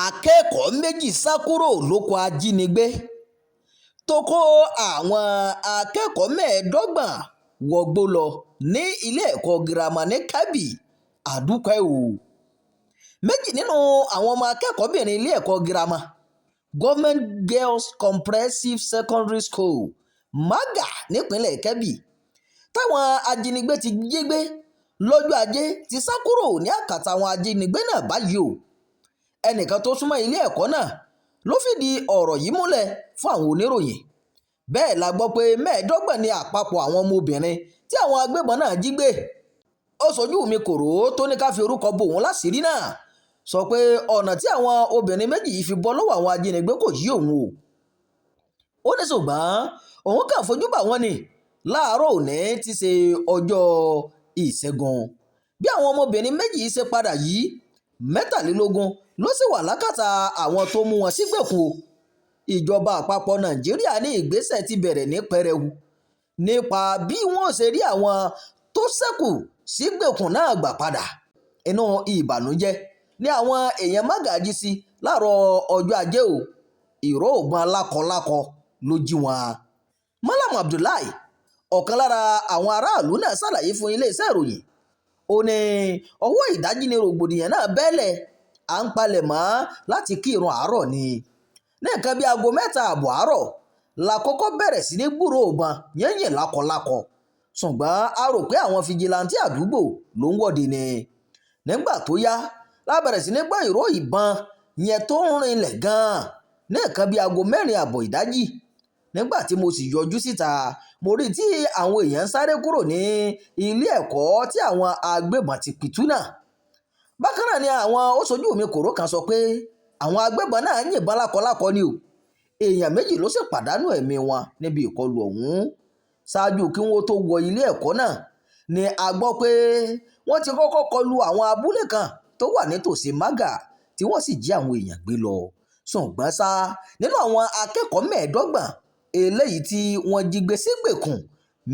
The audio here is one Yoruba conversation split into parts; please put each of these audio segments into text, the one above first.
Akẹ́kọ̀ọ́ méjì sá kúrò lóko ajínigbé tó kó àwọn akẹ́kọ̀ọ́ 25 wọgbó lọ nílé ẹ̀kọ́ girama ní Kebbi, a dúpẹ́ o. Méjì nínú àwọn ọmọ akẹ́kọ̀ọ́-bìnrin ilé ẹ̀kọ́ girama Government Girls Comprehensive Secondary School, Maga, nípínlẹ̀ Kebbi, táwọn ajínigbé ti jí gbé lọ́jọ́ Ajé ti sá kúrò ní akátá àwọn ajínigbé náà báyìí o. Ẹnìkan tó súnmọ́ ilé ẹ̀kọ́ náà ló fìdí ọ̀rọ̀ yìí múlẹ̀ fún àwọn oníròyìn. Bẹ́ẹ̀ la gbọ́ pé 25 ní àpapọ̀ àwọn ọmọbìnrin tí àwọn agbébọn náà jí gbé. Ó ṣojú mi kọ̀rọ̀ tó ní ká fi orúkọ bo òun láṣìírí náà sọ pé ọ̀nà tí àwọn obìnrin méjì yìí fi bọ́ lọ́wọ́ àwọn ajínigbé kò yé òun o. Ó ní ṣùgbọ́n òun kàn fojú bà wọ́n ní láàárọ̀ òní tí í ṣe ọjọ́ Ìṣẹ́gun. Bí àwọn ọmọbìnrin méjì yìí ṣe padà yìí, 23 ló sì wà lákàtà àwọn tó mú wọn sígbèkùn o. Ìjọba àpapọ̀ Nàìjíríà ní ìgbésẹ̀ ti bẹ̀rẹ̀ ní pẹrẹu nípa bí wọ́n ṣe rí àwọn tó ṣẹ́kù sígbèkùn náà gbà padà. Inú ìbànújẹ́ ni àwọn èèyàn Maga jí sí láàárọ̀ ọjọ́ Ajé o. Ìró ìbọn lákọlákọ ló jí wọn. Mallam Abdullahi, ọ̀kan lára àwọn aráàlú náà, ṣàlàyé fún iléeṣẹ́ ìròyìn. Ó ní ọwọ́ ìdájí ni rògbòdìyàn náà bẹ́lẹ̀, à ń palẹ̀mọ́ láti kí ìrun àárọ̀ ni. Ní nǹkan bíi aago 3:30 àárọ̀ la kọ́kọ́ bẹ̀rẹ̀ sí ní gbúròó ìbọn yínyìn lákọlákọ, ṣùgbọ́n a rò pé àwọn fìjìláńtẹ́ àdúgbò ló ń wọ́de ni. Nígbà tó yá la bẹ̀rẹ̀ sí ní gbọ́ ìró ìbọn yẹn tó ń rinlẹ̀ gan-an ní nǹkan bíi aago 4:30 ìdájí. Nígbà tí mo sì yọjú síta, mo rí tí àwọn èèyàn ń sáré kúrò ní ilé ẹ̀kọ́ tí àwọn agbébọn ti pitú náà. Bákan náà ni àwọn ó ṣojú mi kòró kan sọ pé àwọn agbébọn náà yìnbọn lákọlákọ ni o. Èèyàn méjì ló sì pàdánù ẹ̀mí wọn níbi ìkọlù ọ̀hún. Ṣáájú kí wọ́n tó wọ ilé ẹ̀kọ́ náà ni a gbọ́ pé wọ́n ti kọ́kọ́ kọlu àwọn abúlé kan tó wà nítòsí Maga tí wọ́n sì jí àwọn èèyàn gbé lọ. Ṣùgbọ́n ṣá, nínú àwọn akẹ́kọ̀ọ́ 25 eléyìí tí wọ́n jí gbé sígbèkùn,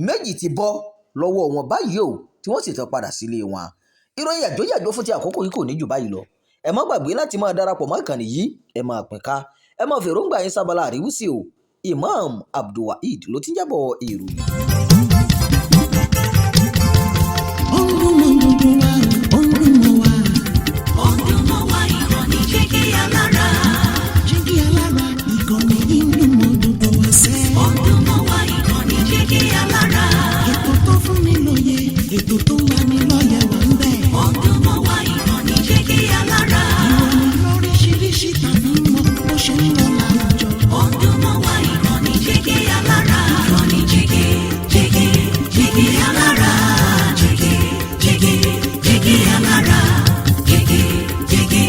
méjì ti bọ́ lọ́wọ́ wọn báyìí o, tí wọ́n sì ti padà sílé wọn. Ìròyìn yàjóyàjó fún ti àkókò yìí kò ní jù báyìí lọ. Ẹ má gbàgbé láti máa darapọ̀ mọ́ ìkànnì yìí, ẹ máa pín ká, ẹ máa fèròǹgbà yín sábàlá àríwísí o. Imam Abdulwaheed ló ti ń jábọ̀ ìròyìn. Ó ń dún mọ́ gbogbo wa, ó ń dún mọ́ wa. Ó ń dún mọ́ wa, ìkànnì Jígí Alára. Jígí Alára, ìkànnì yìí ń dún mọ́ gbogbo wa sẹ́. Ó ń dún mọ́ wa, ìkànnì Jígí Alára. Ètò tó fún ni lóye, ètò tó ń lani lọ́yẹ̀ wà ń bẹ̀. Ó ń dún mọ́ wa, ìkànnì Jígí Alára. Ìròyìn lóríṣiríṣi tàbí mọ bó ṣe ń lọ láwùjọ. Ó ń dún mọ́ wa, ìkànnì Jígí Alára. Ìkànnì Jígí, Jígí, Jígí Alára. Jígí, Jígí, Jígí Alára. Jígí, Jígí,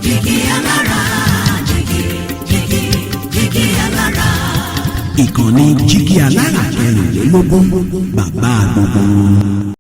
Jígí Alára. Jígí, Jígí, Jígí Alára. Ìkànnì Jígí Alára 24, bàbá gbogbo wọn.